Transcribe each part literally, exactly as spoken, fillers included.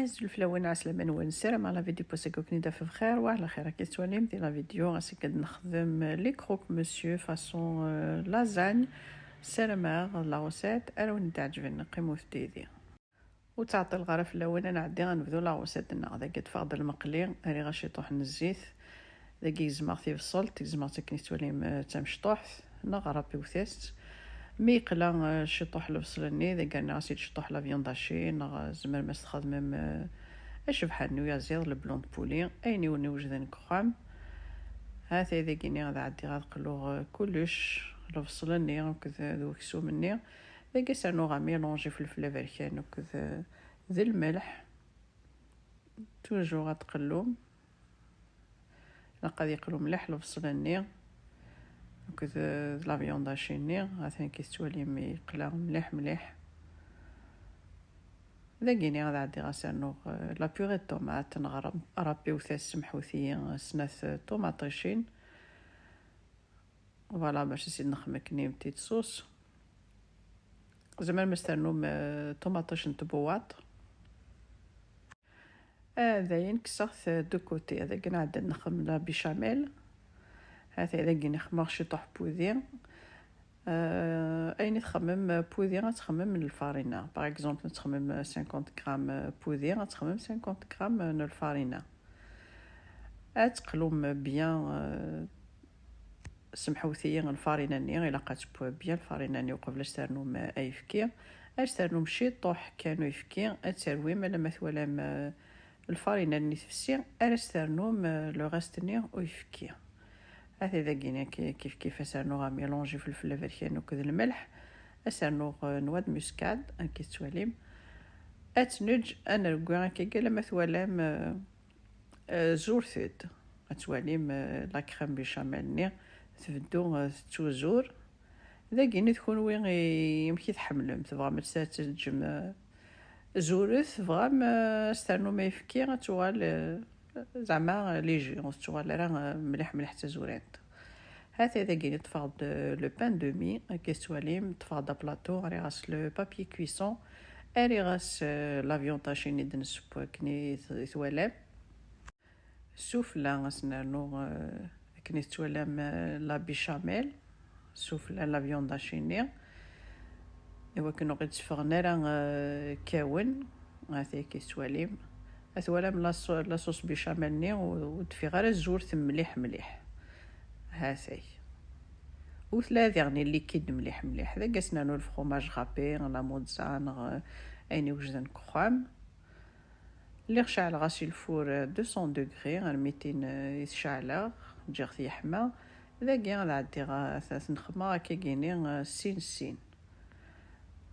Azul fell-awen, ɛeslama-nwen, ssarameɣ la vidéo n wass-agi ad ken-id-taf bxir wa ɛla xir. Akka tettwalim di la vidéo, ass-agi ad nexdem les croque-monsieur façon, euh, lasagne. Ssarameɣ la recette ara wen-d-teɛǧben, qqimet yid-i. Ur ttɛeṭṭileɣ ara fell-awen, ad nɛeddi ad nebdu la recette-nneɣ. Dagi ṭṭfeɣ-d lmeqli, rriɣ-as ciṭuḥ n zzit. Dagi gezmeɣ tibṣelt, gezmeɣ-tt akken i tettwalim, eh, d tamecṭuḥt, neɣ râpéɣ-as. Mi yeqla, eh, ciṭuḥ lebṣel-nni, dagi rniɣ-as-id ciṭuḥ la viande hachée, neɣ, eh, tzemrem ad s-txedmem, eh, acebḥan n uyaziḍ, le blanc de poulet, ayen i wen-iwejden deg uxxam. Ha-t-ay dagi-nni ad ɛeddiɣ ad qluɣ, eh, kullec, lebṣel-nni akked, eh, d weksum-nni. Dagi ad s-rnuɣ amélange ifelfel aberkan akked, eh, d lmelḥ. Toujours ad tqellum. Ilaq ad yeqlu mliḥ lebṣel-nni akked, eh, d la viande hachée-nni. Atan kif tettwalim yeqla mliḥ mliḥ. Dagi-nni ad ɛeddiɣ ad s-rnuɣ, eh, la purée de tomate neɣ râpéɣ-as, semḥut-iyi, eh, snat, eh, ṭumaṭicin. Voilà, bac ad s-id-nexdem akken une petite sauce. Tzemrem ad s-ternum, eh, ṭumaṭic n tbuwaṭ. Ah, dayen kkseɣ-t de côté. Dagi nɛedda ad nexdem la béchamel. Ha-t-ay dagi nexdem-aɣ ciṭuḥ pudi. Eh, ayen i txemmem pudi ad txemmem n lfarina. Par exemple, ad txemmem cinquante grammes pudi, ad txemmem cinquante grammes n lfarina. Ad teqlum bien, eh, semḥut-iyi, lfarina-nni, ilaq ad tewwi bien lfarina-nni uqbel ad s-ternum, eh, ayefki. Ad s-ternum ciṭuḥ kan uyefki, ad terwim alamma twalam, eh, lfarina-nni tefsi, ara s-ternum, eh, le reste-nni uyefki. Ha-t-ay dagi-nni ki-, kif kif ad s-rnuɣ amélange ifelfel aberkan akked lmelḥ, ad s-rnuɣ, eh, noix de muscade, akka i tettwalim. Ad tt-neǧǧ ad nerwi akkagi alamma twalam, eh, eh, zurtet. Ad twalim, eh, la crème béchamel-nni tbeddu, eh, tettuzur. Dagi-nni d kunwi i, amek i tḥemmlem. Tebɣam ad s-, ad teǧǧem, eh, zuret, tebɣam, eh, ad s-ternum ayefki, ad tuɣal, eh, zeɛma, eh, léger, ur tettuɣal ara, eh, mliḥ mliḥ d tazurant. Ha-t-ay dagi-nni ṭṭfeɣ-d, eh, le pain de mie, akka i tettwalim, ṭṭfeɣ-d aplaṭu, rriɣ-as le papier cuisson, rriɣ-as, eh, la viande hachée-nni d-nesseww akken i t-, i twalam. Sufella ad s-nernu, eh, akken i tettwalam, eh, la béchamel, sufella la viande hachée-nni. I wakken ur ɣ-id-tteffɣen ara, eh, kkawen, ha-t-ay akka i tettwalim. Ad twalam la sau-, la sauce béchamel-nni ur, ur d-teffiɣ ara zurt mliḥ mliḥ. Ha-t-ay. Ur tella diɣen liquide mliḥ mliḥ. Dagi ad s-nernu le fromage râpé, la mozza, neɣ, eh, ayen iwejden deg uxxam. Lliɣ ceɛleɣ-as i lfur, eh, deux cents degrés, ar mitin, eh, i t-ceɛleɣ, ǧǧiɣ-t yeḥma. Dagi ad ɛeddiɣ, eh, ad t-nexmeɣ akkagi-nni, eh, sin sin.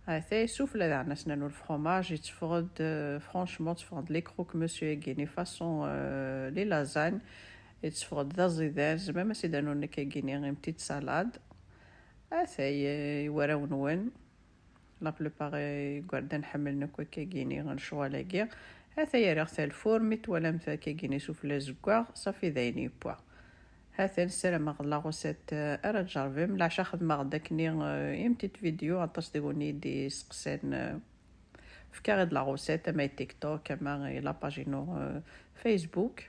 Ha-t-ay sufella daɣen ad s-nernu le fromage, yetteffeɣ-d, eh, franchement, tteffɣen-d les croque-monsieur-agi-nni façon, eh, les lasagnes, yetteffeɣ-d d aẓidan, tzemrem ad s-id-ternum akkagi-nni une petite salade. Ha-t-ay, eh, i warraw-nwen. La plupart, eh, igerdan ḥemmlen akk akkagi-nni lecɣal-agi. Ha-t-ay rriɣ-t ar lfur, mi twalam-t akkagi-nni sufella zeggaɣ, ṣafi d ayen yewwa. Ha-t-an, ssarameɣ d la recette, eh, ara tjerrbem. Leɛca xedmeɣ-d akkenni, eh, une petite vidéo, aṭas deg-wen i d-isteqsan, eh, fkiɣ-id la recette, ama i TikTok, ama i la page-inu, eh, Facebook.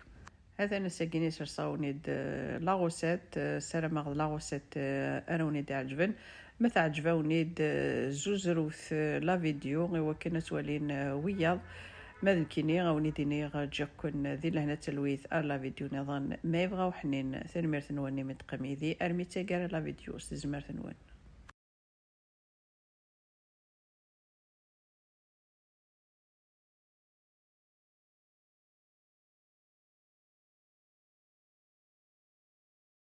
Ha-t-an ass-agi-nni serseɣ-awen-id, eh, la recette, eh, ssarameɣ d la recette, eh, ara wen-id-iɛeǧben. Ma teɛǧeb-awen-id, eh, zuzrut, eh, la vidéo i wakken ad twalin, eh, wiyaḍ. Ma d nekkini, a wen-id-iniɣ, ǧǧiɣ-ken di lehna d talwit ar la vidéo niḍen, ma yebɣa uḥnin. Tanemmirt-nwen imi d-teqqim yid-i armi d taggara la vidéo s tezmert-nwen.